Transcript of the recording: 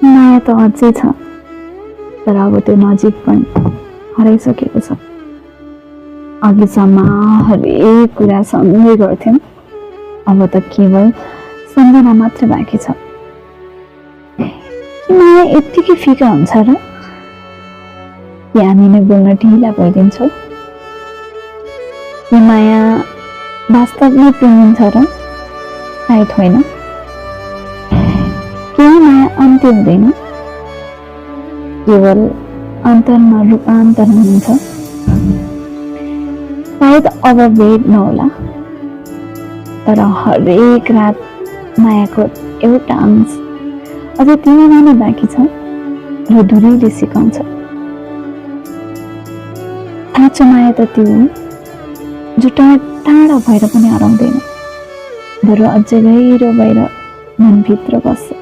माया त अझै छ, तर अब त्यो नजिक पनि हराइसकेको छ। अघिसम्म हरेक कुरा सँगै गर्थ्यौँ, अब त केवल सम्झना मात्र बाँकी छ। कि माया यत्तिकै फिका हुन्छ र कि हामी नै बोल्न ढिला भइदिन्छौँ? कि माया वास्तवमै प्रेमिन्छ र सायद होइन? केही माया अन्त्य हुँदैन, केवल अन्तरमा रूपान्तरण हुन्छ। सायद अब भेट नहोला, तर हरेक रात मायाको एउटा अंश अझै तिमीमा नै बाँकी छ र धुरीले सिकाउँछ। साँचो माया त त्यो हो जो टाढा भएर पनि हराउँदैन, बरु अझै गहिरो भएर मनभित्र बस्छ।